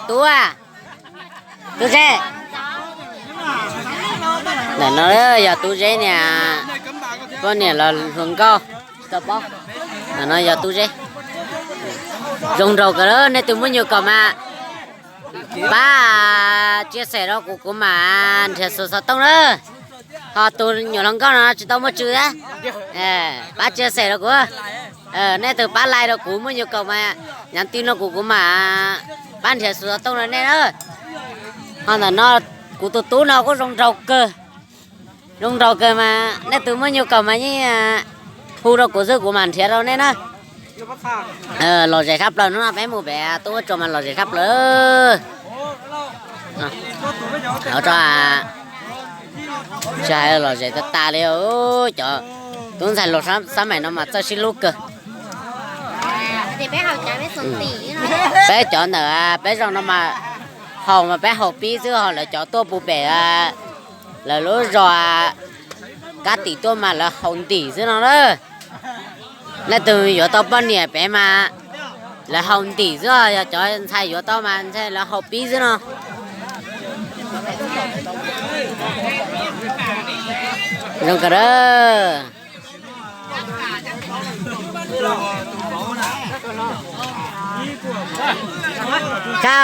Tub, Tub Zeb. Ntawm no yog Tub Zeb niam, poj niam los hluas nkauj tsis tau paub. Ntawm no yog Tub Zeb. Zoo nraug kawg, nej tus muaj nyuam kaum mas pab tsia xem rau kuv, kuv mam nrhiav xuv xov tooj na. Ho tus nyuam hluas nkauj no tsis tau muaj tswv thiab, pab tsia xem rau kuv. Nej tus pab like rau kuv muaj nyuam kaum mas nhắn tin no kuv, kuv mam pab nrhiav xuv xov tooj rau nej na. Ho ntawm no kuv tus tub no kuj zoo nraug kawg, zoo nraug kawg mas nej tus muaj nyuam kaum mas yeej hu rau kuv xwb kuv mam nrhiav rau nej na. Lom zem sab plaws, hnub no peb mus pem tub huab tsua mas lom zem sab plaws. Tsis hais lom zem tag tas li, cov tub ntxhais hluas xab maim no mas txawj sib hlub kawg. Peb cov ntawm peb zos no mas haus mas peb haus pib xwb, ho lawv cov tuaj puag pem lawv lub zos Kab Tim tuaj mas lawv haus ntim xwb no na. Nej tus yuav tau poj niam pem mas lawv haus ntim xwb, yog cov ntxhais yuav tau mas ntshai lawv haus pib xwb no. Zoo kawg. Ka